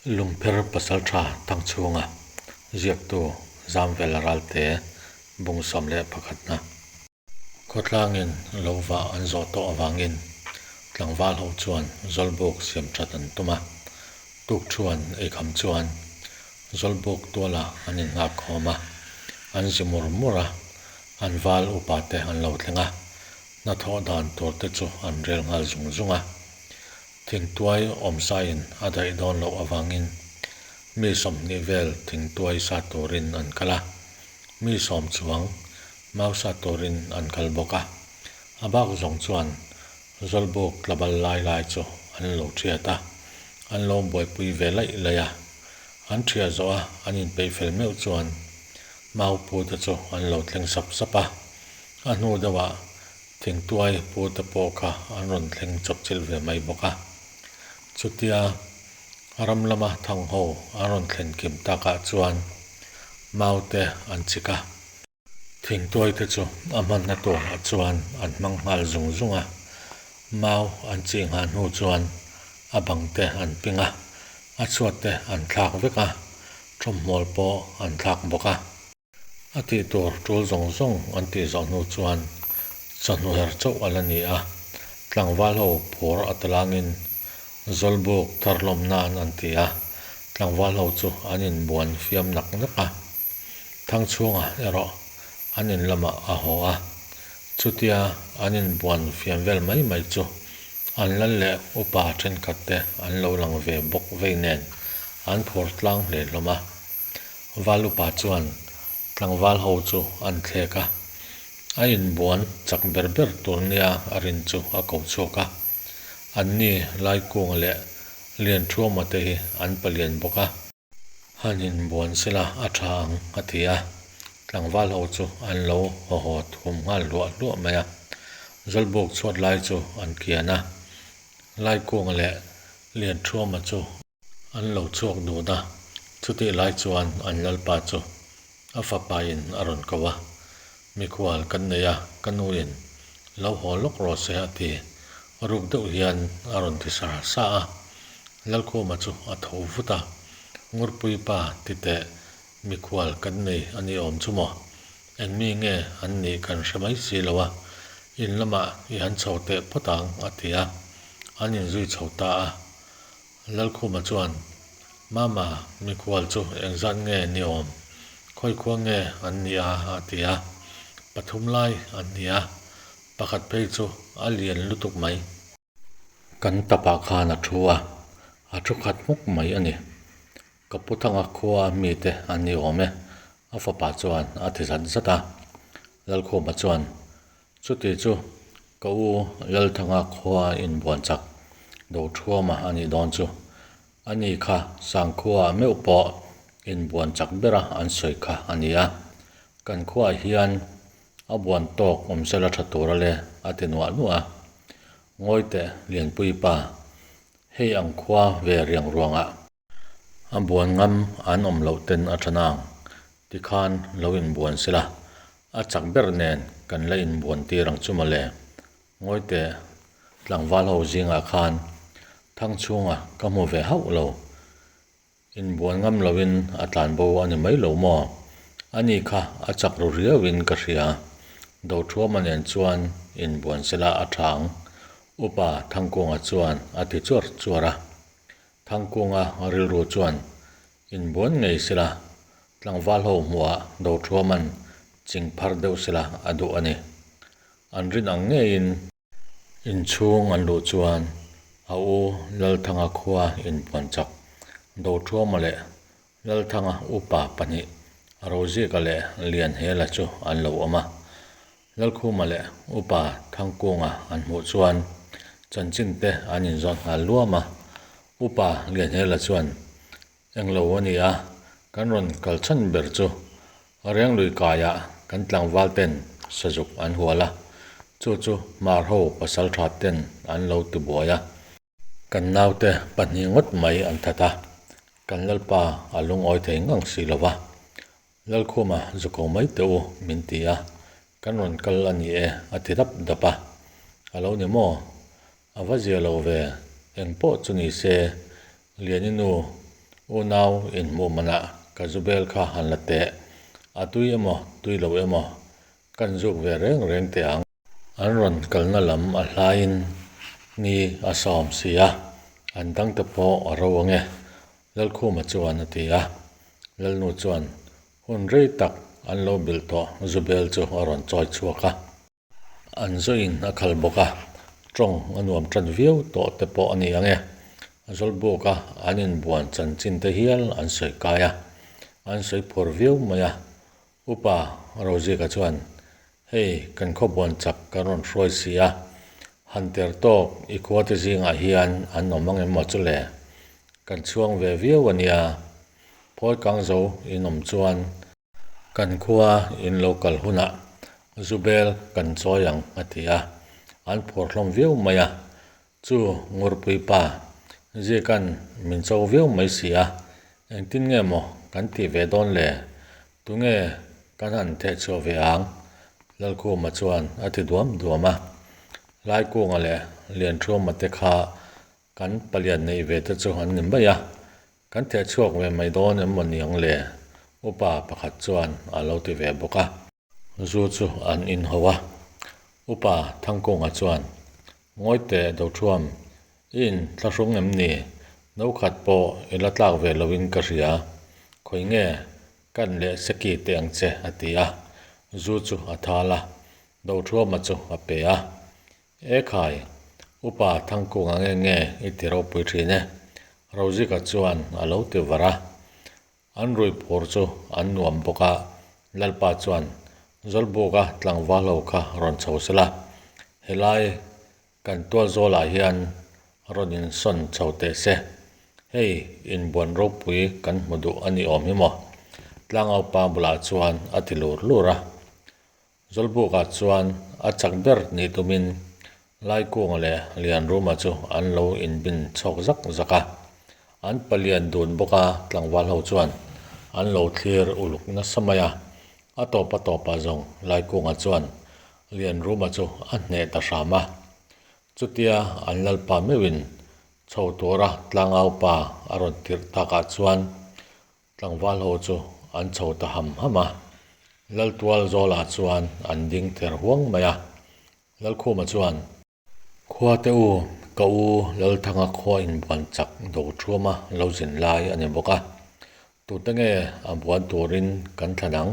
Lungpher Pasaltha Thangchhunga ziaktu Zamvela Ralte bung 11 na. Khawtlangin lo vah an zawh tawh avangin tlangval ho chuan Zawlbuk siam that an tum a, tukthuan eikham chuan Zawlbuk tualah an innghak khawm a, an zi mur mur a, an val upa te an lo thleng a, hnathawh dan tur te chu an rel nghal zung zung a. Thingtuai awmsain a daih dawn loh avangin mi 20 vel thingtuai sa turin an kal a, mi 10 chuang mau sa turin an kal bawk a. A bak zawng chuan Zawlbuk tlabal lai lai chu an lo thiat a, an lo buaipui ve laih laih a. An thiah zawh a an inpeih fel meuh chuan mau pu te chu an lo thleng sap sap a, a hnu deuhah Thingtuai pu te pawh kha an rawn thleng chawp chilh ve mai bawk a. Chutia ram lama thang ho an rawn thlen kim takah chuan mau te an chik a. Thingtuai te chu a hmanna turah chuan an hmang nghal zung zung a. Mau an chih nghah hnu chuan a bang te an ping a, a chhuat te an thlak vek a, thawmhnaw pawh an thlak bawk a. A tih tur tul zawng zawng an tih zawh hnu chuan chawhnu her chauh a la ni a, tlangval ho phur a talangin Zawlbuk thar hlawm nan an ti a, tlangval ho chu an inbuan fiam nak nak a. Thangchhunga erawh an in lamah a haw a, chutia an inbuan fiam vel mai mai chu an lal leh upa thenkhat te an lo lang ve bawk vei nen an phur tlang hle hlawm a. Valupa chuan tlangval ho chu an thlek a, a inbuan chak ber ber tur nia a rin chu a ko chhuak a. Anni Laikunga leh Lianthuama te hi an palian bawk a. Han inbuan sela a tha ang a ti a, tlangval ho chu an lo haw haw thum nghal hluah hluah mai a. Zawlbuk chhuat lai chu an kian a, Laikunga leh Lianthuama chu An lo chhuak dun a, chutih lai chuan an lalpa chu a fapain a rawn ko a, Mikhual kan nei a, ka nuin lo haw lawk rawh se a ti. Ruk deuh hian a rawn ti sa sa a, Lalkhuma chu a tho vut a, Ngurpui pa ti teh, mikhual kan nei a ni awm chu maw? Eng mi nge an nih kan hre mai si lo a, in lamah i han chho teh phawt ang a ti a, an inzui chho ta a. Lalkhuma chuan, Mama, mikhual chu engzat nge ni awm? Khawi khua nge an nih a? a ti a. Pathum lai an ni a, pakhat phei chu a lian lutuk mai. Kan tapah khan a thu a, a thu khat hmuk mai a ni. Ka pu thanga khua mite an ni awm e, a fapa chuan a ti zat zat a. Lalkhuma chuan, Chuti chu ka u Lalthanga khua inbuan chak Dothuama a nih dawn chu. Ani kha Sangkhua meuh pawh inbuan chak bera an sawi kha a ni a. Kan khuaah hian a buan tawk awm sela tha tur ale a ti nuah nuah a. Ngawi teh Lianpui pa, hei ang khua ve riang ruangah. A buan ngam an awm loh ten a tha nang tikhan lo inbuan sela, a chak ber nen kan la inbuan tir ang chu mawle. Ngawi teh, tlangval ho zingah khan Thangchhunga ka hmu ve hauh lo. Inbuan ngam loin a tlan bo a ni mai lo maw? Ani kha a chak ru riauin ka hria. Dothuama nen chuan inbuan sela a tha ang, Upa Thangkunga chuan a ti chuar chuar a. Thangkunga rilru chuan inbuan ngei sela, tlangval ho hmuhah Dothuaman ching phar deuh sela a duh a ni. An rin ang ngeiin inchhung an luh chuan a u Lalthanga khua inbuan chak Dothuama leh Lalthanga upa pahnih Rozika leh Lianhela chu an lo awm a. Lalkhuma leh Upa Thangkunga an hmuh chuan chanchin te an inzawt nghal luam a, Upa Lianhela chuan, Englo a ni a, kan rawn kal chhan ber chu Renglui kaiah kan tlangval ten sazuk an hual a, chu chu Hmar ho pasal tha ten an lo ti buai a, kan naute pahnih ngawt mai an that a, kan Lalpa a lungawi thei ngang si lo va, Lalkhuma zu ko mai teh u min ti a, kan rawn kal a ni e a ti dap dap a. A lo ni maw? A va zia lo ve, eng pawh chu ni se, Liani nu Unau inhmuh manah ka zu bel kha han la teh. A tui emaw tui lo emaw kan zuk ve reng reng teh ang. An rawn kalna lam a hlaiin ni a sawm si a, an dangte pawh a ro ang e, Lalkhuma chuan a ti a. Lalnu chuan hun rei tak an lo bilh tawh zu bel chu a rawn chawi chhuak a. An zawhin a khal bawk a, tawng a nuam tan viau tawh te pawh a ni ang e. Zawlbuka an inbuan chanchin te hial an sawi kai a, an sawi phur viau mai a. Upa Rozika chuan, Hei, kan khawbuan chak kan rawn hruai si a, han ter tawk i khua te zingah hian an awm ang em maw chu le? Kan chhuang ve viau a nia, phawi kang zo in awm chuan, Kan khua in lo kal hunah Zubel kan chawi ang a ti a, an phur hlawm viau mai a. Chu Ngurpui pa, Zika'n min cho viau mai si a, engtin nge maw kan tih ve dawn le? Tunge kan han theh chhuah ve ang? Lalkhuma chuan a ti duam duam a. Laikunga leh Lianṭhuama te kha kan palian neih ve te chu an ni mai a, Kan theh chhuak ve mai dawn em maw niang le? Upa pakhat chuan a lo ti ve bawk a. Zu chu an inho a. Upa Thangkunga chuan, Ngawi teh Dothuam, i in thlahrung em ni? No khat pawh i la tlak ve loin ka hria. Khawi nge kan leh seki teh ang che a ti a. Zu chu a thal a, Dothuama chu a pe a. E khai, Upa Thangkunga nge nge i ti ropui thin e, Rozika chuan a lo ti var a. An rui phur chu an nuam bawk a, Lalpa chuan Zawlbuka tlangval ho kha rawn chho se la, helai kan tual zawlah hian rawn insawn chho teh se, hei inbuan ropui kan hmu duh a ni awm hi maw? Tlangaupa bulah chuan a ti lur lur a. Zawlbukah chuan a chak ber nih tumin Laikunga leh Lianruma chu an lo inbin chhawk zak zak a. An palian dun bawk a, tlangval ho chuan an lo thlir uluk nasa mai a. A tawp a tawpah zawng Laikunga chuan Lianruma chu a hneh ta hram a. Chutia an lalpa meuhin chho tura tlangaupa a rawn tirh takah chuan Tlangval ho chu an chho ta ham ham a, Laltual Zawlah chuan an ding ther huang mai a. Lalkhuma chuan. Khua te u, ka u Lalthanga khua inbuan chak do thuama lo zin lai a ni bawk a, tute nge a buan turin kan thlan ang?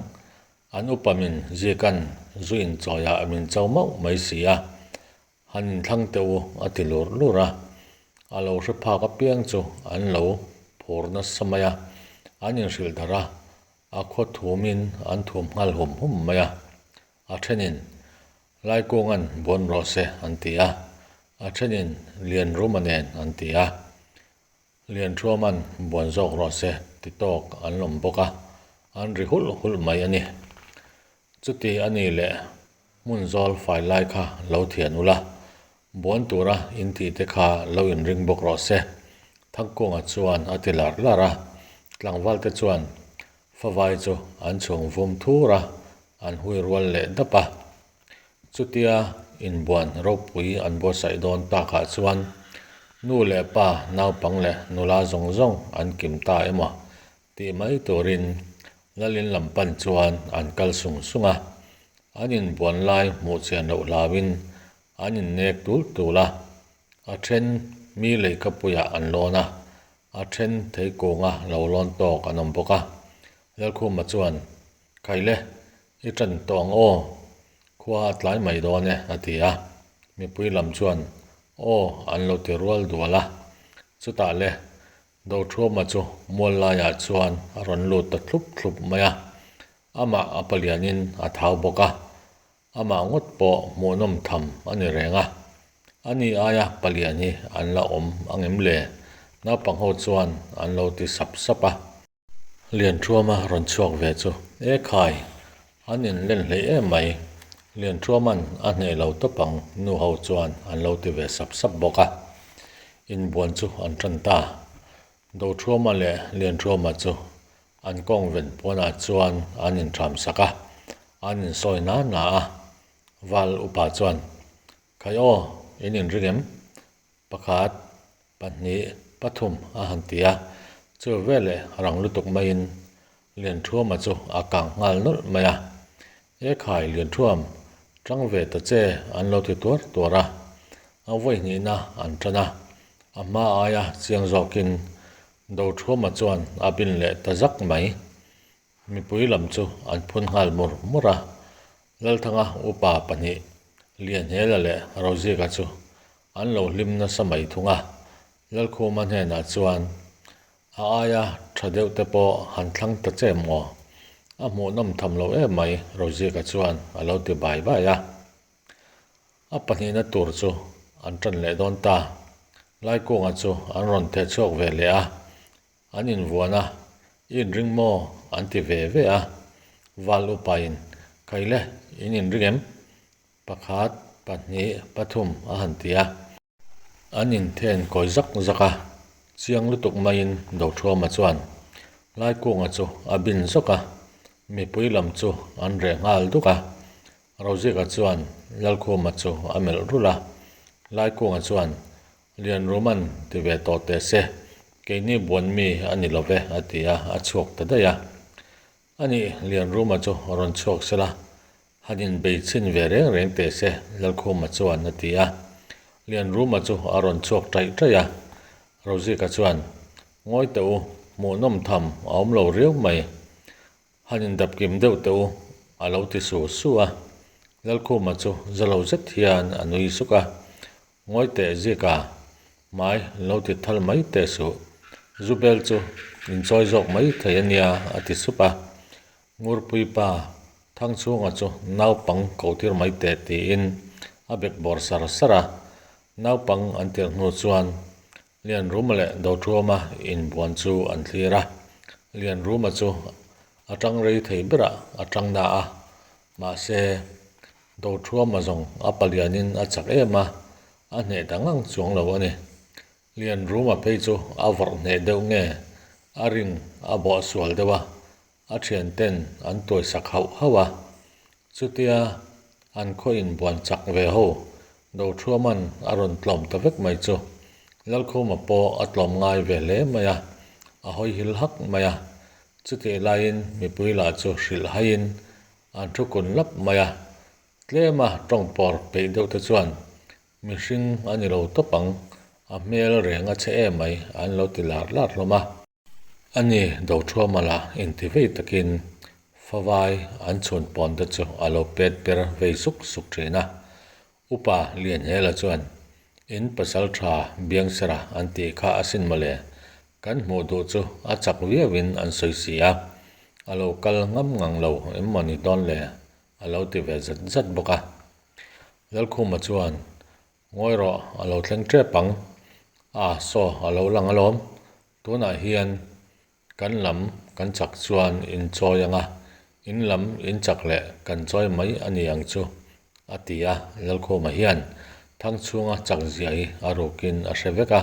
An upa min Zika'n zu inchawiah min cho mauh mai si a, Han inthlang teh u a ti lur lur a, a lo hre phak apiang chu an lo phur nasa mai a, an inhrilh darh a, a khaw thumin an thum nghal hum hum mai a. A thenin, Laikunga'n buan rawh se an ti a, a thenin Lianruma nen an ti a, Lianṭhuama'n buan zawk rawh se ti tawk an lawm bawk a, an ri hulh hulh mai a ni. Chuti a ni leh hmun zawl fai lai kha lo thian ula, buan tura in tih te kha lo inring bawk rawh se, Thangkunga chuan a ti lar lar a. Tlangval te chuan favai chu an chhung vum thur a, an hui rual leh dap a. Chutia inbuan ropui an buatsaih dawn takah chuan nu leh pa naupang leh nula zawng zawng an kim ta emaw Tih mai turin Lalin lam pan chuan an kal sung sung a, an inbuan lai hmuh chian loh hlauin an innek tul tul a, a then mi leikapuiah an lawn a, a then theikunga lo lawn tawk an awm bawk a. Lalkhuma chuan, Khaile, i tan tawh ang aw, khua a tlai mai dawn e, a ti a. Mipui lam chuan, Aw, an lo ti rual dual a. Chutah le, Dothuama chu mual laiah chuan a rawn lut ta thlup thlup mai a, amah a palianin a thau bawk a, amah ngawt pawh hmuhnawm tham a ni reng a, ani aia palian hi an la awm ang em le? Naupang ho chuan an lo ti sap sap a. Lianthuama rawn chhuak ve chu, E khai, an inlen hleih em mai, Lianthuama'n a hneh lo tawp ang nu ho chuan an lo ti ve sap sap bawk a. Inbuan chu an tan ta. Dothuama leh Lianthuama chu an kawng ven puanah chuan an intham sak a, an insawi na na a. Val upa chuan, Khai aw, in inring em? Pakhat, pahnih, pathum a han ti a. Chu veleh rang lutuk maiin Lianthuama chu a kang nghal nawlh mai a. E khai Lianthuam, tang ve ta che an lo ti tuar tuar a. A vawi hnihna an tan a, a hma aia chiang zawkin Dothuama chuan a bin leh ta zak mai. Mipui lam chu an phun nghal mur mur a, Lalthanga upa pahnih Lianhela leh Rozika chu an lo hlim nasa mai thung a. Lalkhuma hnenah chuan a aia tha deuh te pawh han thlang ta che maw? A hmuhnawm tham lo em mai Rozika chuan a lo ti bai bai a. A pahnihna tur chu an tan leh dawn ta. Laikunga chu an rawn theh chhuak ve leh a, An invuan a, I inring maw? an ti ve ve a. Val upain, Kaile, in inring em? Pakhat, pahnih, pathum a han ti a. An inthen kawi zak zak a, chiang lutuk maiin Dothuama chuan Laikunga chu a bin zawk a, mipui lam chu an reh nghal duk a. Rozika chuan Lalkhuma chu a melh rulh a, Laikunga chuan Lianruman ti ve tawh teh se, keini buan mi a ni lo ve a ti a, a chhuak ta daih a. A nih, Lianruma chu rawn chhuak se la, han inbei chhin ve reng reng teh se, Lalkhuma chuan a ti a. Lianruma chu a rawn chhuak ṭaih ṭaih a. Rozika chuan, Ngawi teh u, hmuhnawm tham a awm lo riau mai. Han indap kim deuh teh u, a lo ti su su a. Lalkhuma chu za lo zet hian a nui suk a. Ngawi teh Zika, hmai lo ti thal mai teh suh. Zubel chu inchawi zawk mai thei a nia, a ti sup a. Ngurpui pa Thangchhunga chu naupang ko tir mai teh tiin a bek bawr sar sar a. Naupang an tirh hnu chuan Lianruma leh Dothuama inbuan chu an thlir a, Lianruma chu a tang rei thei berah a tang na a, mahse Dothuama zawng a palianin a chak em a, a hneh ta ngang chuang lo a ni. Lianruma phei chu a vawrh hneh deuh nge a ring a bawh sual deuh a, A thianten an tuaisak hauh hauh a, chutia an khaw inbuan chak ve ho Dothuaman a rawn tlawm ta vek mai chu Lalkhuma pawh a tlawm ngai ve hle mai a, a hawi hil hak mai a. Chutih laiin mipui lah chu hrilh haiin an thu kun lap mai a, tlema tawngpawr peih deuh te chuan mihring a ni lo tawp ang, a hmel reng a che em mai an lo ti lar lar hlawm a. A ni, Dothuama lah inti vei takin favai an chhun pawn te chu a lo pet per vei suk suk thin a. Upa Lianhela chuan, In pasal tha Biangsera an tih kha asin mawle, kan hmuh duh chu a chak viauin an sawi si a, a lo kal ngam ngang lo em maw ni dawn le? a lo ti ve zat zat bawk a. Lalkhuma chuan, Ngawi rawh, a lo thleng tep ang. A, saw, a lo lang alawm. Tunah hian kan lam kan chak chuan in chawi ang a, in lam in chak leh kan chawi mai a ni ang chu, a ti a. Lalkhuma hian Thangchhunga chak zia hi a rukin a hre vek a,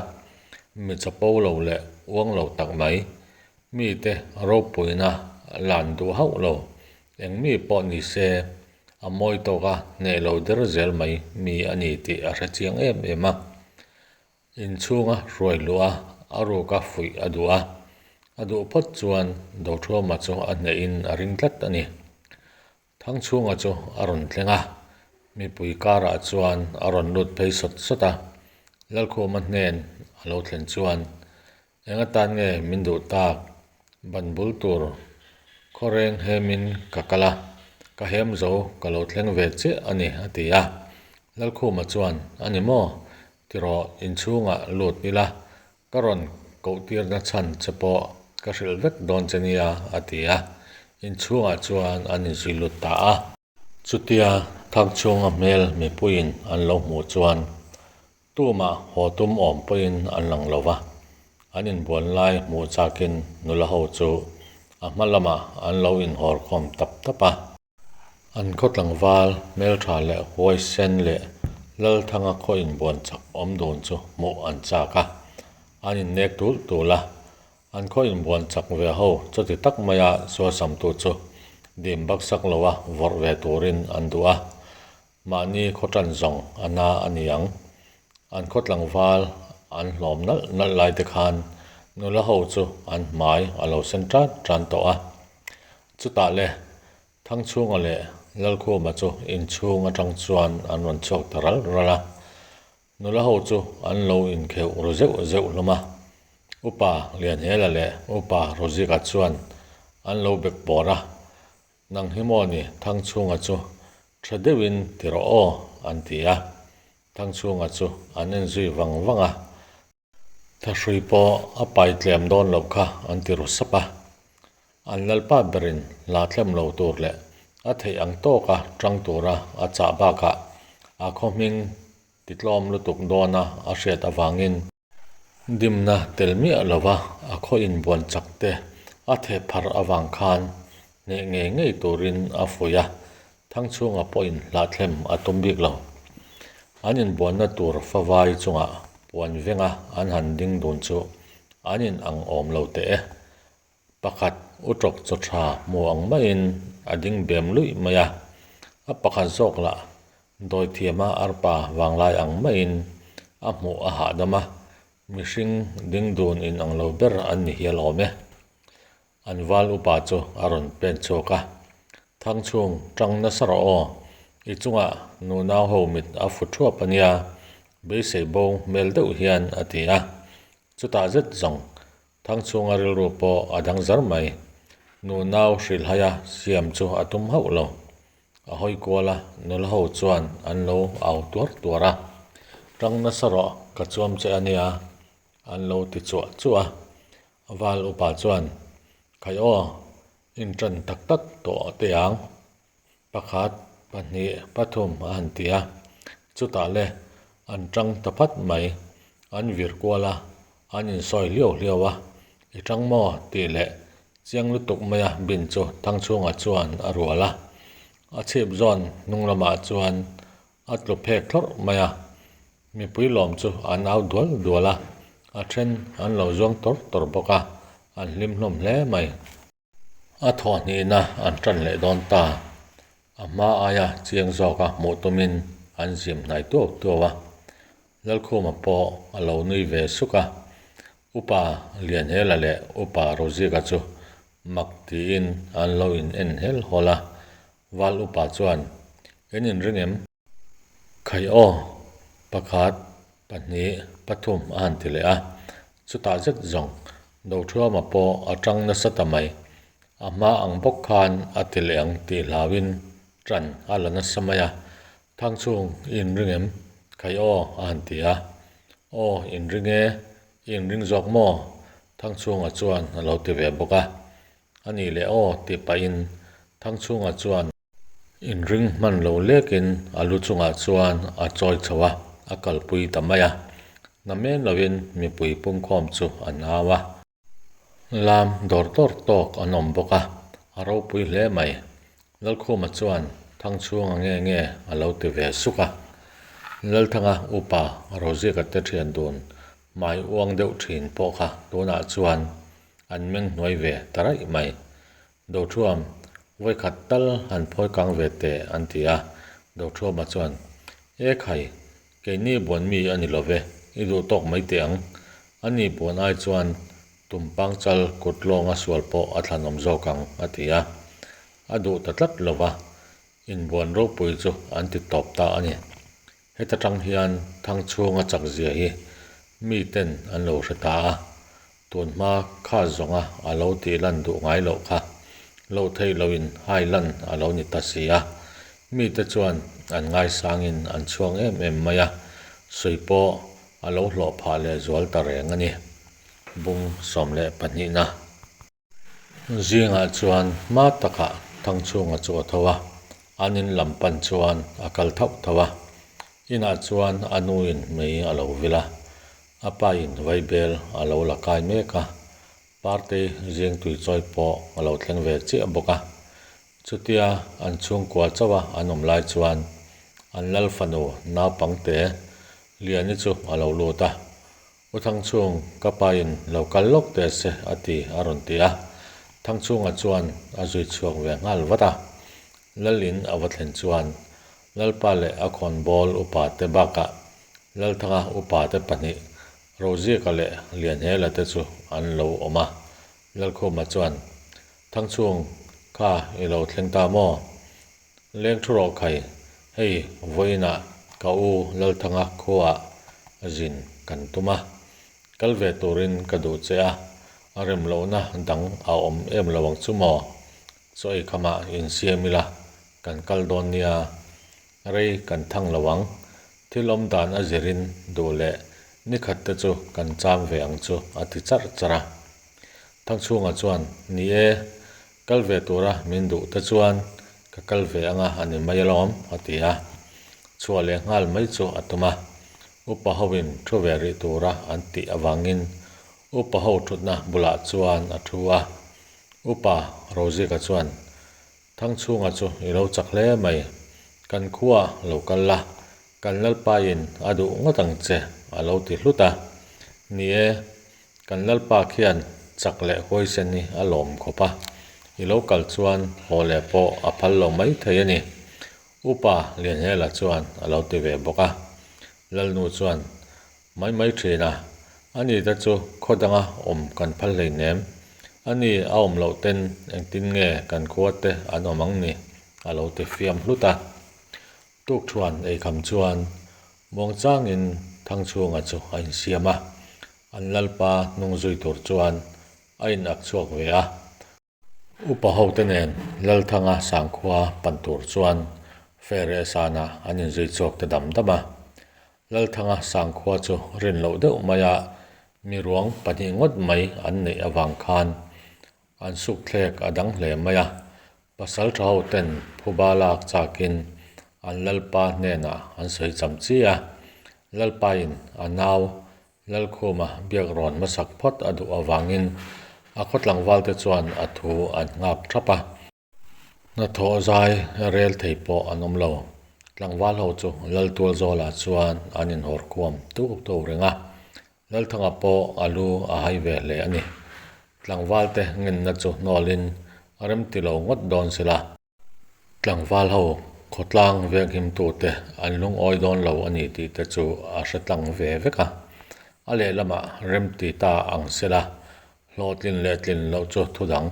mi chapo lo leh uang lo tak mai, mite ropuina lan duh hauh lo, eng mi pawh ni se A mawi tawk a, hneh lo der zel mai mi a ni tih a hre chiang em em a. Inchhunga hruai luh a, a ruka fuih a duh a. A duh phawt chuan Dothuama chu a hnehin a ring tlat a ni. Thangchhunga chu a rawn thleng a, mipui karah chuan a rawn lut phei sawt sawt a. Lalkhuma hnen a lo thlen chuan Eng atan nge min duh tak? Ban bul tur khawreng hemin ka kal a, ka hem zo ka lo thleng ve chiah a ni, a ti a. Lalkhuma chuan, A ni maw? Tirawh inchhungah lut ila, ka rawn kohtirna chhan che pawh ka hrilh vek dawn che nia, a ti a. Inchhungah chuan an inzui lut ta a. Chutia Thangchhunga hmel mipuiin an lo hmuh chuan Tumah haw tum awm pawhin an lang lo va, an inbuan lai hmuh chakin nula ho chu a hma lamah an lo inhawr khawm tap tap a. An khaw tlangval hmeltha leh huaisen leh Lalthanga khaw inbuan chak awm dun chu hmuh an chak a, an innek tul tul a. An khaw inbuan chak ve ho chuti tak maia sualsamtu chu dim baksak loa vawrh ve turin an duh a. Mahni khaw tan zawng a na a ni ang. An khaw tlangval an hlawm nalh nalh lai te khan Nula ho chu an hmai a lo sen tan tan tawh a. Chutah le, Thangchhunga leh Lalkhuma chu inchhung atang chuan an rawn chhuak ta ral ral a. Nula ho chu an lo inkheuh ru zeuh zeuh hlawm a. Upa Lianhela leh Upa Rozika chuan an lo bek bawr a, Nang hi maw ni Thangchhunga chu tha deuhin ti rawh aw, an ti a. Thangchhunga chu an en zui vang vang a. Thahrui pawh a pai tlem dawn loh kha an ti ru sap a. An lalpa berin la tlem lo tur leh a theih ang tawka tang tura a chah bakah a khaw hming ti tlawm lutuk dawna a hriat avangin dimna tel miah lova a khaw inbuan chak te a theh phar avang khan hneh ngei ngei turin a fuih a, Thangchhunga pawhin hlahthlem a tum bik lo. An inbuanna tur favai chungah puan venga an han ding dun chu an in ang awm lo teh e. Pakhat u tawk chaw tha hmu ang maiin a ding bem luih mai a, a pakhat zawk lah dawithiama arpa vanglai ang maiin a hmuh a hahdam a, mihring ding dun in ang lo ber an ni hial awm e. An val upa chu a rawn pen chhuak a, Thangchhung tang nasa rawh aw, i chungah nunau ho mit a fu thuap a nia, beisei bo hmel deuh hian a ti a. Chutah zet zawng Thangchhunga rilru pawh a dang zar mai. Nunau hrilhhaia siam chu a tum hauh lo. A hawi kual a, nula ho chuan an lo au tuar tuar a, Tang nasa rawh, ka chuam che a nia, an lo ti chuah chuah a. Val upa chuan, Khai aw, inṭan tak tak tawh teh ang. Pakhat, pahnih, pathum a han ti a. Chutah le, an ṭang ta phat mai. An vir kual a, an insawi hliau hliau a. I ṭang maw? tih leh chiang lutuk maia bin chu Thangchhunga chuan a rual a. A chhip zawn hnung lamah chuan a tlu phek thlawrh mai a. Mipui lawm chu an au dual dual a, a then an lo zuang tawr tawr bawk a, an hlim hlawm hle mai. A thawhhnihna an tan leh dawn ta. A hma aia chiang zawka hmuh tumin an zim hnai tuau tuau a. Lalkhuma pawh a lo nui ve suk a. Upa Lianhela leh Upa Rozika chu mak tiin an lo in en hel hawl a. Val Upa chuan, In inring em? Khai aw, pakhat, pahnih, pathum a han ti leh a. Chutah zet zawng Dothuama pawh a tang nasa ta mai. A hma ang bawk khan a ti leh ang tih hlauin tan a la nasa mai a. Thangchhung i inring em? Khai aw a han ti a. Aw, inring e, i inring zawk maw? Thangchhunga chuan a lo ti ve bawk a. A nih leh aw tih pahin Thangchhunga chuan. Inring hman lo lekin a lu chungah chuan a chawi chho a, a kalpui ta mai a. Namen lovin mipui pumkhawm chu an au a. Lam dawr dawr tawk an awm bawk a, a ropui hle mai. Lalkhuma chuan Thangchhunga nge nge a lo ti ve suk a. Lalthanga upa Rozika te thian dun hmai uang deuh thin pawh kha tunah chuan an meng hnuai ve ta raih mai. Dothuam, vawikhat tal han phawi kang ve teh an ti a. Dothuama chuan, E khai, keini buan mi a ni lo ve, i duh tawk mai teh ang. A ni buan ai chuan tumpang chal kut lawnga sual pawh a thlanawm zawk ang, a ti a. A duh ta tlat lo va, inbuan ropui chu an ti tawp ta a ni. Heta tang hian Thangchhunga chakzia hi miten an lo hre ta a, tun hma kha zawnga a lo tih lan duh ngai loh kha loh theih loin hai lan a lo ni ta si a, mite chuan an ngaisangin an chhuang em em mai a, sawi pawh a lo hlawh phah leh zual ta reng a ni. Bung 12 na. Zingah chuan hma takah Thangchhunga chu a tho a, an in lam pan chuan a kal thauh thauh a. Inah chuan a nuin mei a lo vil a, a pain vaibel a lo la kai mek a, Partei zing tui chawi pawh a lo thleng ve chiah bawk a. Chutia an chhungkua chauha an awm lai chuan an lal fanu naupangte Liani chu a lo lut a. U Thangchhung, ka pain lo kal lawk teh se a ti a rawn ti a. Thangchhunga chuan a zui chhuak ve nghal vat a. Lalin a va thlen chuan Lalpa leh a khawnbawl upa te bakah Lalthanga upa te pahnih, Roziaka leh Lianhela te chu an lo awm a. Lalkhuma chuan, Thangchhung, kha i lo thleng ta maw? Leng thu rawh khai, hei vawiinah ka u Lalthanga khuaah zin kan tum a, kal ve turin ka duh che a, a rem lohna dang a awm em lo ang chu maw? Chaw ei khamah insiam ila kan kal dawn nia, rei kan thang lo ang, thil awm dan a zirin duh leh nikhat te chu kan cham ve ang chu a ti charh charh a. Thangchhunga chuan, Ni e, kal ve tura min duh te chuan ka kal ve anga a ni mai alawm, a ti a. Chhuah leh nghal mai chu a tum a. Upa hoin thu ve rih tura an tih avangin upa ho thutna bulah chuan a thu a. Upa Rozika chuan, Thangchhunga chu i lo chak hle mai, kan khua lo kal la, kan Lalpain a duh ngawt ang che, a lo ti hlut a. Ni e, Kan Lalpa khian chak leh huaisen hi a lawm khawp a, i lo kal chuan haw leh pawh a phal lo mai thei a ni. Upa Lianhela chuan a lo ti ve bawk a. Lalnu chuan, Mai mai thin a, ani te chu khaw danga awm kan phal hleinem. Ani a awm loh ten engtin nge kan khua te an awm ang ni? a lo ti fiam hlut a. Tukṭhuan eikham chuan muangchangin Thangchhunga chu a insiam a. An Lalpa hnung zui tur chuan a in ak chhuak ve a. Upa hote nen Lalthanga Sangkhua pan tur chuan Fereh sanah an inzui chhuak ta dam dam a. Lalthanga Sangkhua chu rin loh deuh maia mi ruang pahnih ngawt mai an neih avang khan an sukthlek a dang hle mai a. Pasal tha ho ten phuba lak chakin an Lalpa hnenah an sawi cham chi a. Lalpain a nau Lalkhuma biak rawn hmasak phawt a duh avangin a khaw tlangvalte chuan a thu an nghak thap a. Hnathawh zai rel thei pawh an awm lo. Tlangval ho chu Laltual zawlah chuan an inhawr khuam tuk tuk reng a. Lalthanga pawh a lu a hai ve hle a ni. Tlangvalte ngenna chu hnawlin a remti lo ngawt dawn sela. Tlangval ho khawtlang venghimtute an lungawi dawn lo a ni tih te chu a hre tlang ve vek a. A lehlamah remti ta ang sela, hlawhtlin leh tlin loh chu thudang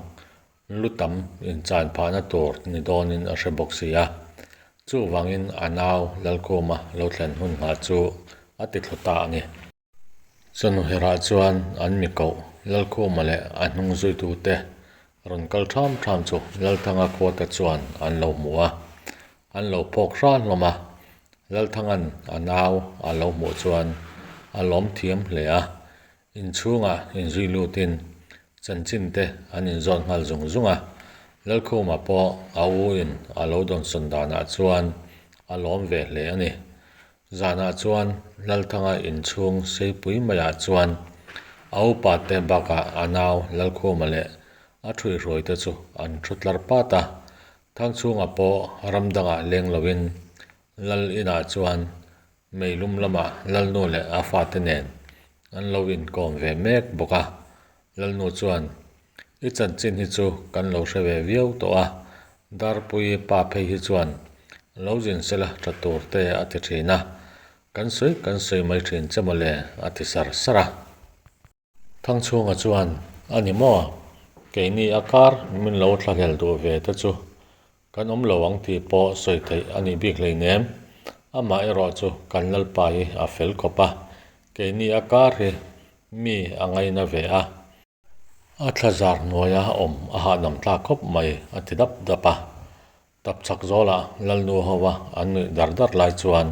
lu tam inchan phahna tur ni dawnin a hre bawk si a. Chuvangin a nau Lalkhuma lo thlen hun nghah chu a ti thlu ta a ni. Chawhnuherah chuan an mi koh Lalkhuma leh a hnung zuitute rawn kal ṭham ṭham chu Lalthanga khuate chuan an lo hmu a, an lo phawk hra hlawm a. Lalthanga'n a nau a lo hmuh chuan a lawm thiam hle a, inchhungah inzui lutin chanchin te an inzawt nghal zung zung a. Lalkhuma pawh a u in a lo dawnsawn danah chuan a lawm ve hle a ni. Zanah chuan Lalthanga inchhung seipui maiah chuan a upa te bakah a nau Lalkhuma leh a thuihhruai te chu an thu tlar pat a. Thangchhunga pawh ram dangah leng loin Lal inah chuan meilum lamah Lalnu leh a fate nen an lo inkawm ve mek bawk a. Lalnu chuan, I chanchin hi chu kan lo hre ve viau tawh a, Darpui pa phei hi chuan lo zin sela tha tur te a ti thin a, kan sawi kan sawi mai thin che mawle a ti sar sar a. Thangchhunga chuan, A ni maw? Keini a kar min lo thlahlel duh ve te chu Kan awm lo ang tih pawh sawi theih a nih bik hleinem. Amah erawh chu kan Lalpa hi a fel khawp a, keini a kar hi mi a ngaina ve a. A thla zar hnuaia awm a hahdam thlak khawp mai a ti dap dap a. Tap chak zawlah Lalnu hova an nuih dar dar lai chuan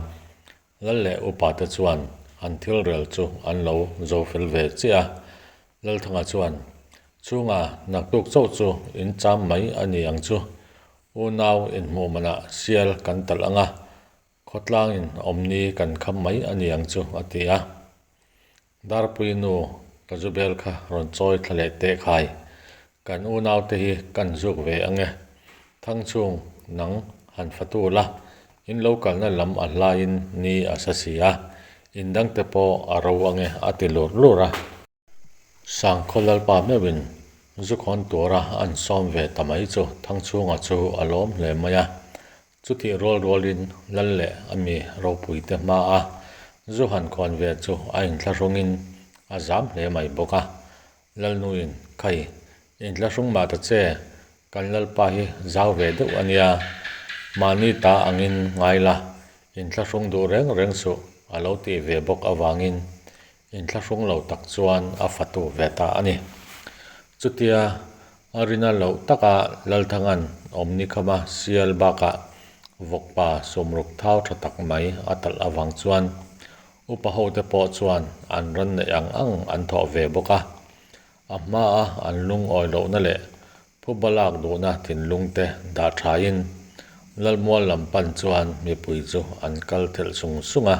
Lal leh upa te chuan an thil rel chu an lo zo fel ve chiah a. Lalthanga chuan, Chhunga naktuk chauh chu in cham mai a ni ang chu. Unau inhmuh manah sial kan talh ang a, khawtlangin awmni kan kham mai a ni ang chu, a ti a. Darpui nu ka zu bel kha rawn chawi thla leh teh khai. Kan unaute hi kan zuk ve ang e. Thangchhung nang han fatu la, in lo kalna lam a hlaiin ni a sa si a, in dangte pawh a ro ang e a ti lur lur a. Sangkhaw Lalpa meuhin zukhawn tura an sawm ve ta mai chu Thangchhunga chu a lawm hle mai a. Chutih rual rualin Lal leh a mi ropuite hmaa zu han khawn ve chu a inthlahrungin a zam hle mai bawk a. Lalnuin, Khai, inthlahrung mah ta che, kan Lalpa hi zau ve deuh a nia, mahni ta angin ngai la, inthlahrung duh reng reng suh a lo tih ve bawk avangin inthlahrung lo tak chuan a fatu ve ta a ni. Chutia a rina loh taka Lalthanga'n awmni khama sial bakah vawkpa sumruk thau tha tak mai a talh avang chuan Upa hote pawh chuan an rawn neih ang ang an thawh ve bawk a, a hmaa an lungawi lohna leh phuba lak duhna thinlungte dah thain Lalmual lam pan chuan mipui chu an kal thelh sung sung a.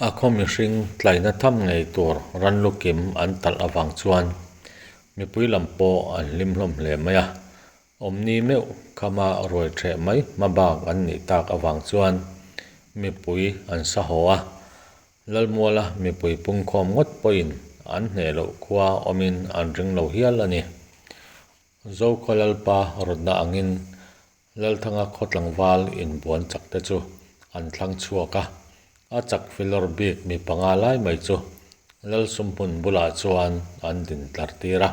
A khaw mihring tlaina tham ngei tur ranlu kim an talh avang chuan mipui lam pawh an hlim hlawm hle mai a, Awmni meuh khama ruai ṭheh mai hma bak an nih tak avang chuan mipui an sa haw a, Lalmuala mipui pungkhawm ngawt pawhin an hneh loh khua awmin an ring lo hial a ni. Zokhaw Lalpa rawtna angin Lalthanga khaw tlangval inbuan chak te chu an thlang chhuak a, a chak filawr bik mi panga lai mai chu Lalsumhmun bulah chuan an din tlar tir a.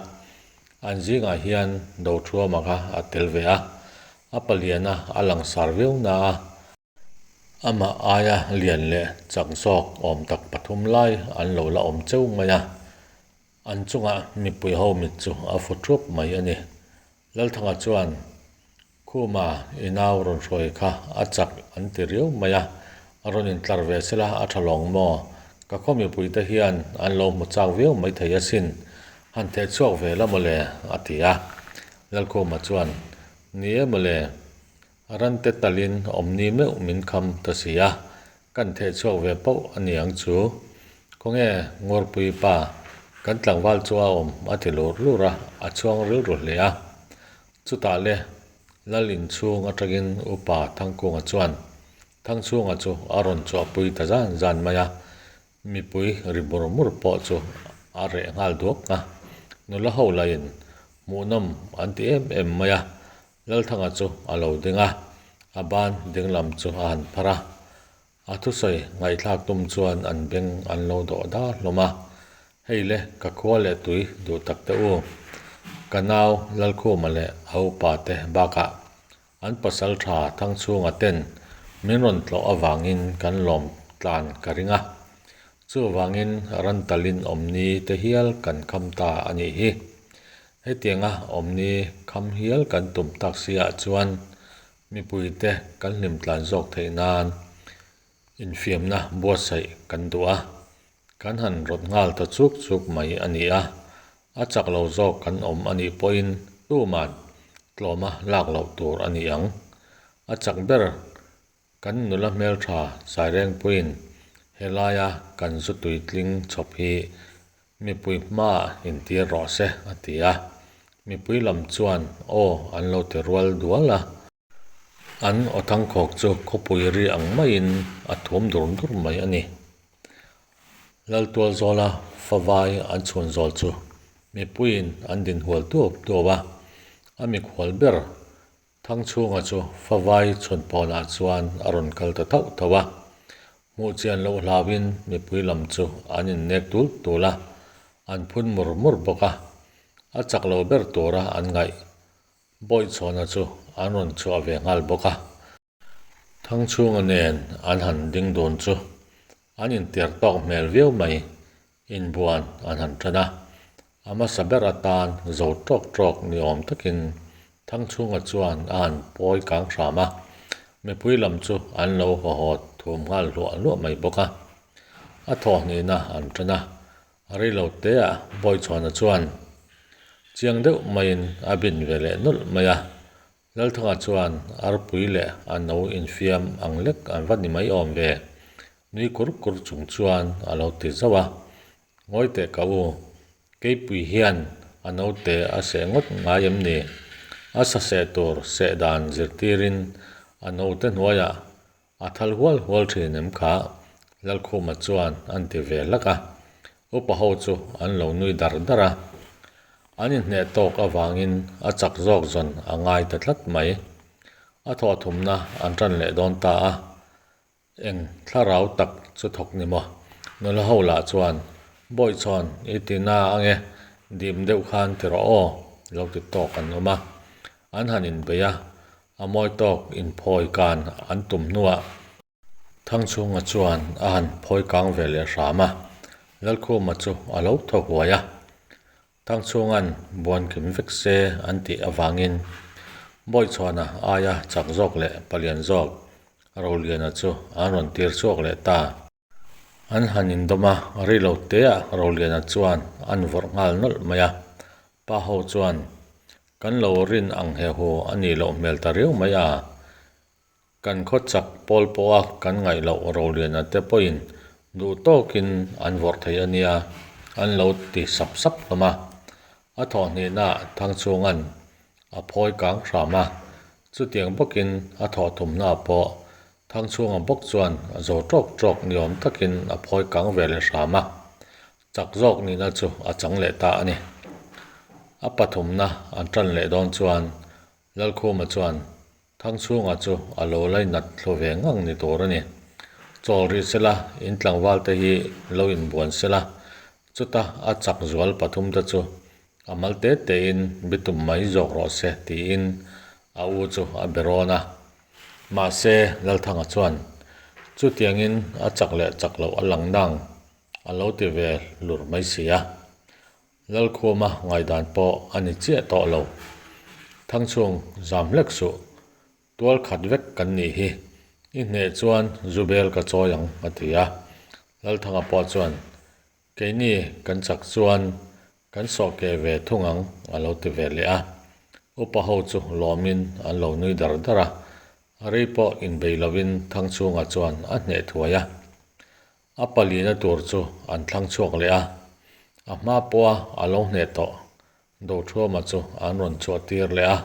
An zingah hian Dothuama kha a tel ve a, a paliana a langsar viau na a, amah aia lian leh chak zawk awm tak pathum lai an lo la awm cheu mai a, an chungah mipui ho mit chu a fu thup mai a ni. Lalthanga chuan Khuma i nau rawn hruai kha a chak an ti riau mai a, a rawn intlar ve sela a tha lawng maw? Ka khaw mipuite hian an lo hmu chak viau mai thei asin, han theh chhuak ve la mawle a ti a. Lalkhuma chuan, Ni e mawle, rante talin awmni meuh min kham ta si a, kan theh chhuak ve pauh a ni ang chu. Khawnge Ngawrpui pa, kan tlangval chu a awm a ti lur lur a, a chhuang rilru hle a. Chutah le, Lal inchhung atangin Upa Thangkunga chuan Thangchhunga chu a rawn chhuahpui ta zan zan mai a, mipui ri mur mur pawh chu a reh nghal duak a, nula ho lahin hmuhnawm an ti em em mai a, Lalthanga chu a lo ding a, a ban dinglam chu a han phar a, A thusawi ngaihthlak tum chuan an beng an lo dawh dar hlawm a, Hei le, ka khua leh tui duh tak te u. Ka nau Lalkhuma leh a upa te bakah an pasal tha Thangchhunga ten min rawn tlawh avangin kan lawm tlan ka ring a. Chuvangin rantalin awmni te hial kan kham ta a nih hi. Hetianga awmni kham hial kan tum tak si ah chuan Mipuite kan hlim tlan zawk theih nan infiamna buatsaih kan duh a, kan han rawt nghal ta chuk chuk mai a ni a, a chak lo zawk kan awm a nih pawhin tuman tlawma lak loh tur a ni ang. A chak ber kan nula hmeltha Sairengpuiin helaia kan zu tuitling chhawp hi Mipui hmaah intir rawh se, a ti a. Mipui lam chuan aw an lo ti rual dual a. An aw thangkhawk chu khawpui ri ang maiin a thum dur dur mai a ni. Laltualzawla favai an chhun zawl chu mipuiin an din hual tuap tuap a, a mikhual ber Thangchhunga chu favai chhun pawnah chuan a rawn kal ta thauh thauh a, hmuh chian loh hlauhin mipui lam chu an innek tul tul a, an phun mur mur bawk a. A chak lo ber tura an ngaih Bawihchhawna chu an rawn chhuah ve nghal bawk a. Thangchhunga nen an han ding dun chu an intir tawk hmel viau mai, inbuan an han tan a. A hmasa ber atan zo tawk tawk ni awm takin Thangchhunga chuan a han pawi kang hram a, mipui lam chu an lo hawhawt thum nghal hluah hluah mai bawk a. A thawhhnihna an tan a, Reilo teah Bawichhuana chuan chiang deuh maiin a bin ve leh nawlh mai a, Lalthanga chuan arpui leh a no infiam ang lek an va ni mai awm ve, nui kur kur chung chuan a lo ti zauh a, Ngawi teh ka u, keipui hian a note a seh ngawt ngai em ni? A sa seh tur seh dan zirtirin a note hnuaiah A thal hual hual thin em kha? Lalkhuma chuan an ti ve hlak a, upa ho chu an lo nui dar dar a. An inhneh tawk avangin a chak zawk zawn a ngai ta tlat mai. A thawhthumna an tan leh dawn ta a, eng thlarau tak chu thawk ni maw? Nula ho lah chuan, Bawihchhawn i ti na ange, Dim deuh khan ti rawh aw, lo ti tawk an awm a. An han inbei a, a mawi tawk inphawi kan an tum hnuah Thangchhunga chuan a han phawi kang ve leh hram a, Lalkhuma chu a lo thaw huai a. Thangchhunga'n buan kim vek se an tih avangin Bawichhuana aia chak zawk leh palian zawk Roliana chu an rawn tir chhuak leh ta. An han indawm a, rei lo teah Roliana chuan an vawrh nghal nawlh mai a. Pa ho chuan, Kan lo rin ang he hu a nih loh hmel ta riau mai a, Kan khaw chak pawl pawha kan ngaih loh Roliana te pawhin duh tawkin an vawrh thei a nia, an lo ti sap sap hlawm a. A thawh hnihnaah Thangchhunga'n a phawi kang hram a, chutiang bawkin a thawh thumnaah pawh Thangchhunga bawk chuan a zo tawk tawk ni awm takin a phawi kang ve leh hram a, chak zawk nihna chu a chang leh ta a ni. A pathumna an tan leh dawn chuan Lalkhuma chuan Thangchhunga chu a lo lainat thlu ve ngang ni tur a ni. Chawl rih sela, in tlangval te hi lo inbuan sela, chuta a chak zual pathum te chu a mal te tein bitum mai zawk rawh se tiin a u chu a be rawn a. Mahse, Lalthanga chuan chutiangin a chak leh chak loh a lang nang a lo ti ve hlur mai si a. Lalkhuma ngaihdan pawh a ni chiah tawh lo. Thangchhung zam hlek suh, tual khat vek kan nih hi, i hneh chuan zu bel ka chawi ang a ti a. Lalthanga pawh chuan, Keini kan chak chuan kan sawh keh ve thung ang a lo ti ve leh a. Upa ho chu lawmin an lo nui dar dar a, rei pawh inbei lovin Thangchhunga chuan a hneh thuai a. A palina tur chu an thlang chhuak leh a, a hma pawha a lo hneh tawh Dothuama chu an rawn chhuah tir leh a,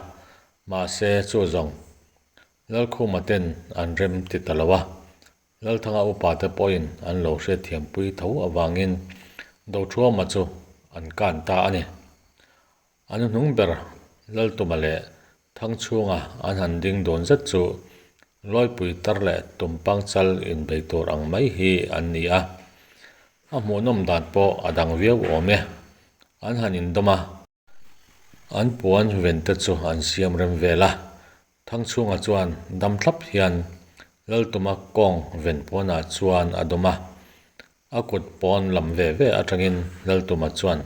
mahse chu zawng Lalkhuma ten an rem ti ta lo a, Lalthanga upa te pawhin an lo hriatthiampui tho avangin Dothuama chu an kan ta a ni. An hnung ber Laltuma leh Thangchhunga an han ding dawn zet chu Lawipui tar leh Tumpang chal inbei tur ang mai hi an ni a. A hmuhnawm dan pawh a dang viau awm e. An han indawm a. An puan ven te chu an siam rem vel a. Thangchhunga chuan dam thlap hian Laltuma kawng ven puanah chuan a dawm a. A kut pawn lam ve ve atangin Laltuma chuan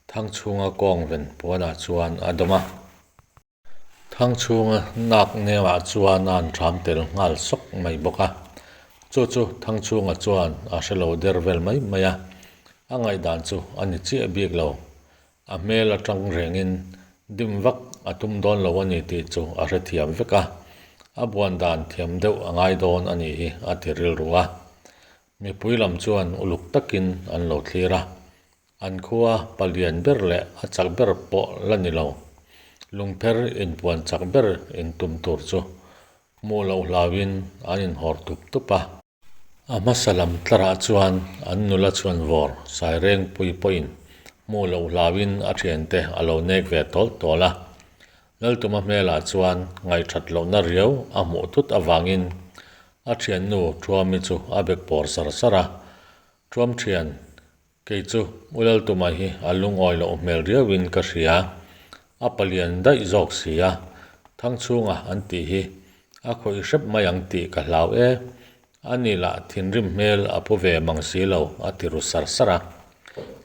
Thangchhunga kawng ven puanah chuan a dawm a. Thangchhunga nak nemah chuan a han thram tel nghal sawk mai bawk a. Chu chu Thangchhunga chuan a hre lo der vel mai mai a, a ngaihdan chu a ni chiah bik lo. A hmel atang rengin dim vak a tum dawn lo a ni tih chu a hrethiam vek a, a buan dan thiam deuh a ngai dawn a nih hi a ti rilru a. Mipui lam chuan uluk takin an lo thlir a, an khua palian ber leh a chak ber pawh la ni lo. Lungpher inpuan chak ber intum tur chu hmuh loh hlauhin an inhawr tup tup a. A hmasa lam tlarah chuan an nula chhuan vawr Sairengpui pawhin hmuh loh hlauhin a thiante a lo nek ve tawlh tawlh a. Laltuma hmelah chuan ngaihthat lohna riau a hmuh thut avangin A thiannu Thuami chu a bek pawr sar sar a, Thuam thian, kei chu U Laltuma hi a lungawi loh hmel riauin ka hria, a palian daih zawk si a, Thangchhunga an tih hi a khawih hrep mai ang tih ka hlau e, a ni lah thinrim hmel a pu ve mang si lo a ti ru sar sar a.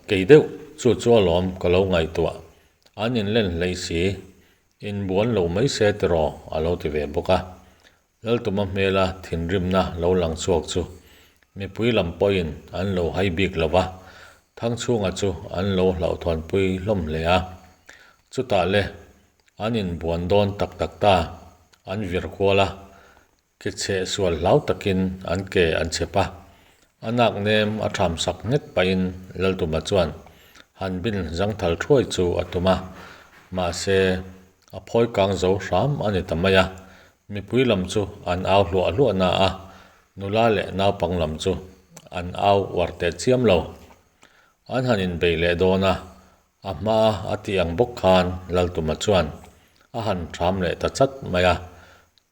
Kei deuh chu chu alawm ka lo ngaihtuah, an inlen hlei si, inbuan lo mai se tiraw a lo ti ve bawk a. Laltuma hmela thinrimna lo lang chhuak chu mipui lam pawhin an lo hai bik lo va, Thangchhunga chu an lo hlauhthawnpui hlawm hle a. Chutah le, an inbuan dawn tak tak ta, an vir kual a, ke chheh sual hlau takin an ke an chhep a. A nak nem a tham sak nghet pahin Laltuma chuan han bin zangthal thuai chu a tum a, mahse a phawi kang zo hram a ni ta mai a, Mipui lam chu an au hluah hluah na a, nula leh naupang lam chu an au uar teh chiam lo. An han inbei leh dawn a, a hma a tih ang bawk khan Laltuma chuan a han thram leh ta chat mai a,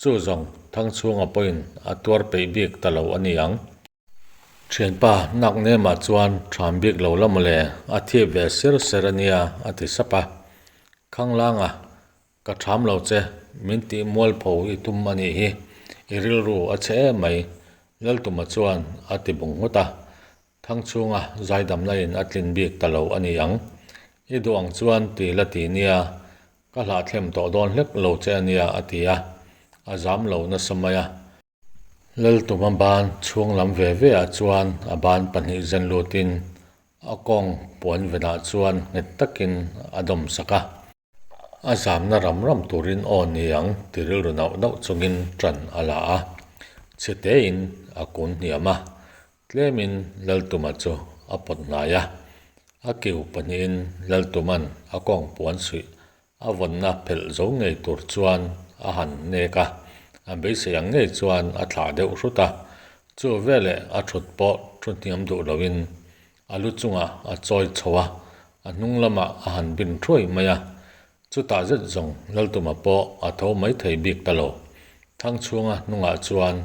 chu zawng Thangchhunga pawhin a tuar peih bik ta lo a ni ang. Thianpa, nak nemah chuan ṭham bik lo la mawle, a thip ve ser ser a nia, a ti sap a. Khanglanga, ka ṭham lo che, min tih mualpho i tum a nih hi, i rilru a chhe em mai, Laltuma chuan a ti bung nghut a. Thangchhunga zaidamna in a tlin bik ta lo a ni ang. I duh ang chuan ti la ti nia, ka hlahthlem tawh dawn hlek lo che a nia, a ti a, a zam lo nasa mai a. Laltuma ban chhung lam ve ve ah chuan a ban pahnih zen lutin a kawng puan venah chuan nghet takin a dawm sak a. A zamna ram ram turin aw ni ang ti rilru nauh nauh chungin ṭan a la a, chhe tein a kun hniam a, tlemin Laltuma chu a pawt hnai a. A kiu pahnihin Laltuma'n a kawng puan suih A vawnna phelh zo ngei tur chuan a han nek a, a beisei ang ngei chuan a thlah deuh hrut a. Chu veleh a thut pawh thu hniam duh loin a lu chungah a chawi chho a, a hnung lamah a han bin thuai mai a. Chutah zet zawng Laltuma pawh a tho mai thei bik ta lo. Thangchhunga hnungah chuan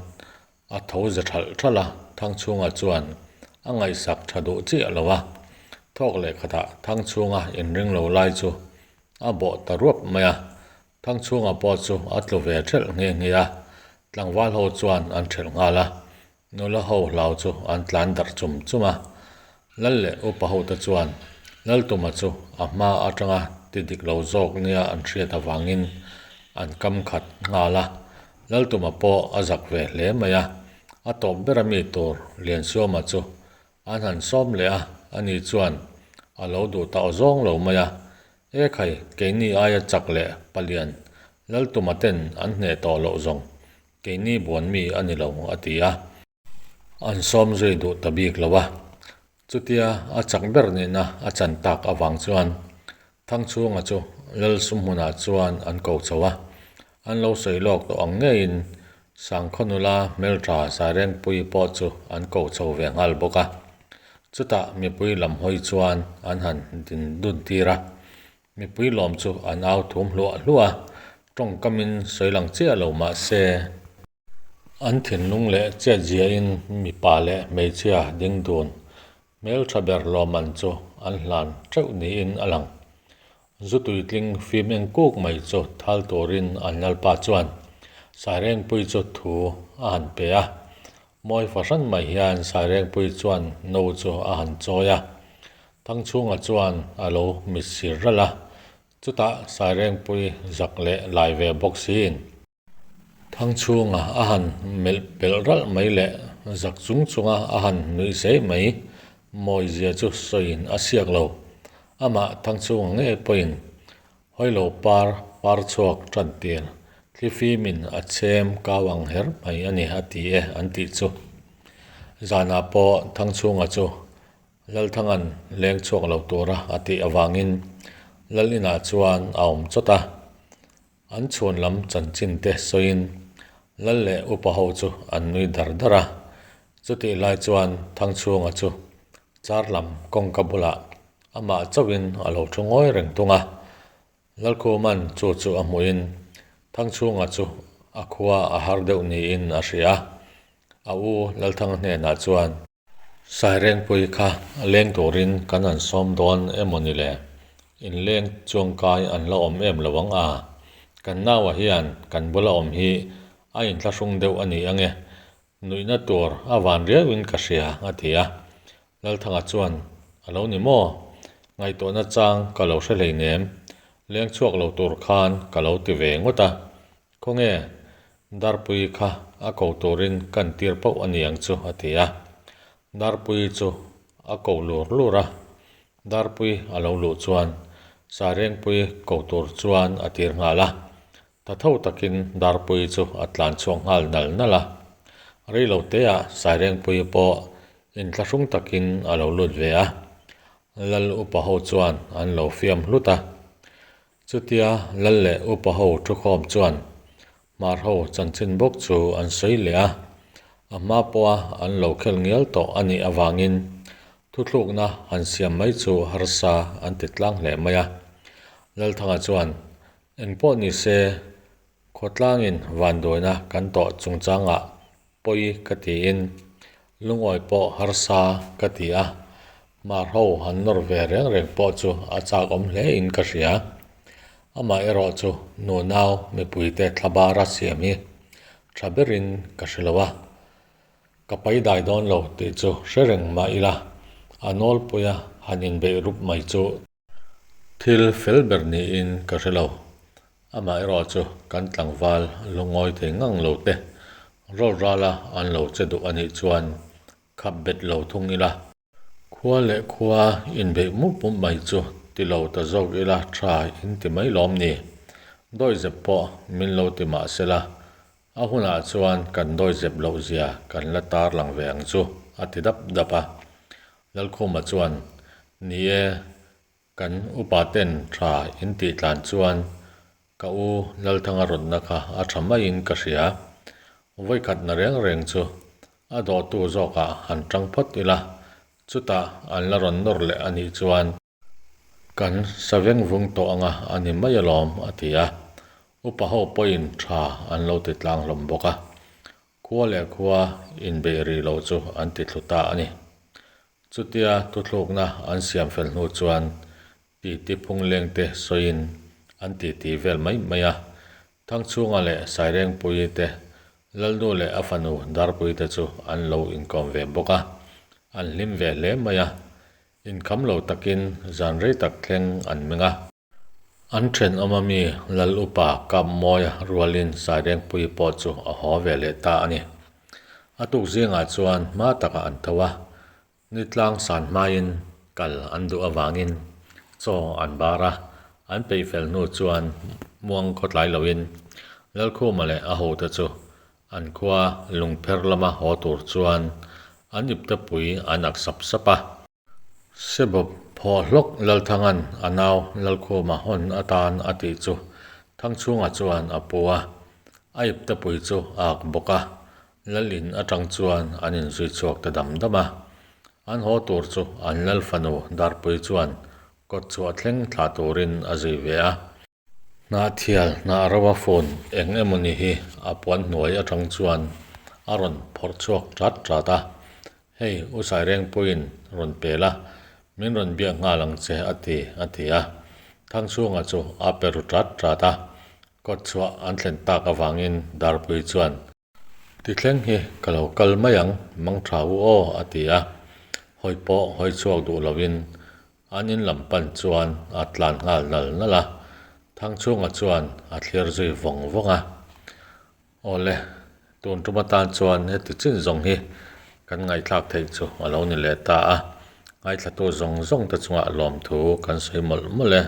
A tho za thalh thalh a, Thangchhunga chuan a ngaihsak tha duh chiah lo a. Thawk leh khatah Thangchhunga inring lo lai chu a bawh ta ruap mai a. Thangchhunga pawh chu a tlu ve thelh nghe nghe a, tlangval ho chuan an thelh nghal a, nula ho hlau chu an tlan darh chum chum a. Lal leh upa ho te chuan Laltuma chu a hma atanga ti dik lo zawk nia an hriat avangin an kam khat nghal a. Laltuma pawh a zak ve hle mai a, a tawp ber a mi tur Liansuama chu an han sawm leh a, ani chuan a lo duh ta awzawng lo mai a. E khai, keini aia chak leh palian Laltuma ten an hneh tawh loh zawng keini buan mi a ni lo a ti a. An sawm zui duh ta bik lo a, chutia a chak ber nihna a chan tak avang chuan Thangchhunga chu Lal Sumhmunah chuan an ko chho a, an lo sawi lawk tawh ang ngeiin Sangkhaw nula hmeltha Sairengpuii pawh chu an ko chho ve nghal bawk a. Chutah mipui lam hawi chuan an han din dun tir a, Mipui lawm chu an au thum hluah hluah a, tawngkamin sawi lang chiah lo mah se, An thinlung leh chetziain mipa leh hmeichhia ding dun hmeltha ber lawmman chu an hlan teuh niin a lang. Zu tuitling fim eng kuk mai chu thal turin an lalpa chuan Sairengpui chu thu a han pe a. Mawi fahran mai hian Sairengpui chuan no chu a han chawi a. Thangchhunga chuan a lo mitsir ralh a. Chutah Sairengpui zak leh lai ve bawk siin. Thangchhunga a han melh pelh ralh mai leh zak chung chunga a han nuih zeh mai mawizia chu sawiin a siak lo. Amah Thangchhunga ngei pawhin Hawilo par par chhuak tan tir thlifimin a chhem kau ang her mai a ni a ti e an tih chu. Zanah pawh Thangchhunga chu Lalthanga'n leng chhuak lo tura a tih avangin Lal inah chuan a awm chawt a. An chhuan lam chanchin te sawiin Lal leh upa ho chu an nui dar dar a. Chutih lai chuan Thangchhunga chu char lam kawngka bulah amah chauhin a lo thu ngawi reng tung a. Lalkhuma'n chu chu a hmuhin Thangchhunga chu a khua a har deuh niin a hria a. A u Lalthanga hnenah chuan. Sairengpui kha leng turin kan han sawm dawn emaw ni le? Inleng chuangkai an la awm em lo ang a? Kan naua hian kan bula awm hi a inthlahrung deuh a ni ange, nuihna tur a van riauin ka hria a ti a. Lalthanga chuan, A lo ni maw? Ngaihtuahna chang ka lo hre hleinem, leng chhuak lo tur khan ka lo ti ve ngawt a. Khawnge, Darpuii kha a ko turin kan tir pauh a ni ang chu, a ti a. Darpuii chu a ko lur lur a. Darpuii a lo luh chuan Sairengpuii ko tur chuan a tir nghal a. Ta tho takin Darpuii chu a tlan chhuak nghal nal nal a. Reilo teah Sairengpuii pawh inthlahrung takin a lo lut ve a. Lal upa ho chuan an lo fiam hlut a. Chutia Lal leh Upa ho thukhawm chuan Hmar ho chanchin bawk chu an sawi leh a, a hma pawha an lo khel ngial tawh a nih avangin thuthlukna han siam mai chu harsa an ti tlang hle mai a. Lalthanga chuan, Engpawh ni se, khawtlangin vanduaina kan tawh chungchangah pawi ka tiin. Lungawi pawh harsa ka ti a, Hmar ho han nawr ve reng reng pawh chu a chak awm hle in ka hria. Amah erawh chu nunau mipuite thlabara siam hi tha berin ka hre lo a. Ka pai dai dawn lo tih chu hre reng mah ila, a nawlpuia han inbeih rup mai chu thil fel ber niin ka hre lo. Amah erawh chu kan tlangval lungawi thei ngang lo te rawlrala rala an lo che duh a nih chuan khap bet lo thung ila. Khua leh khua inbeih mup mup mai chu ti lo ta zawk ila tha in ti mai lawm ni. Dawihzep pawh min lo ti mah sela, a hunah chuan kan dawihzep loh zia kan la tar lang ve ang chu a ti dap dap a. Lalkhuma chuan, Ni e, Kan upa ten tha in tih tlan chuan ka u Lalthanga rawnna kha a tha maiin ka hria. Vawikhatna reng reng chu a dawhtu zawkah han tang phawt ila, chutah an la rawn nawr leh a nih chuan kan sa veng vung tawh anga a ni mai alawm a ti a. Upa ho pawhin tha an lo ti tlang hlawm bawk a. Khua leh khua inbeih rih loh chu an ti thlu ta a ni. Chutia thuthlukna an siam fel hnu chuan titi phungleng te sawiin an titi vel mai mai a. Thangchhunga leh Sairengpuii te, Lalnu leh a fanu Darpuii te chu an lo inkawm ve bawk a. An hlim ve hle mai a. Inkham lo takin zan rei tak thleng an meng a. An thenawm a mi Lal upa Kapmawia rualin Sairengpuii pawh chu a haw ve leh ta a ni. A tuk zingah chuan hma takah an tho a, nitlang san hmain kal an duh avangin chaw an bar a, an peih fel hnu chuan muang khawtlai loin Lalkhuma leh a hote chu an khua lungpher lama haw tur chuan an iptepui an ak sap sap a. Sebawp phawh hlawk Lalthanga'n a nau Lalkhuma hawn atan a tih chu Thangchhunga chuan a pu a, a iptepui chu a ak bawk a, Lal in atang chuan an inzui chhuak ta dam dam a. An haw tur chu an Lal fanu Darpui chuan kawt chhuah thleng thlah turin a zui ve a. Hnahthial hnah ro a phone eng emaw ni hi a puan hnuai atang chuan a rawn phawrh chhuak tat tat a, Hei U Sairengpuiin rawn pel a, min rawn biak nghal ang che a ti a ti a. Thangchhunga chu a pe ru tat tat a, kawt chhuah an thlen tak avangin Darpui chuan, Ti thleng hi ka lo kal mai ang, mang tha u aw a ti a, hawi pawh hawi chhuak duh lovin an in lam pan chuan a tlan nghal nal nal a, Thangchhunga chuan a thlir zui vawng vawng a. Awle, tun tum atan chuan heti chin zawng hi kan ngaihthlak theih chu a lo ni leh ta a, ngaithlatu zawng zawng te chungah lawmthu kan sawi mawlh mawlh e.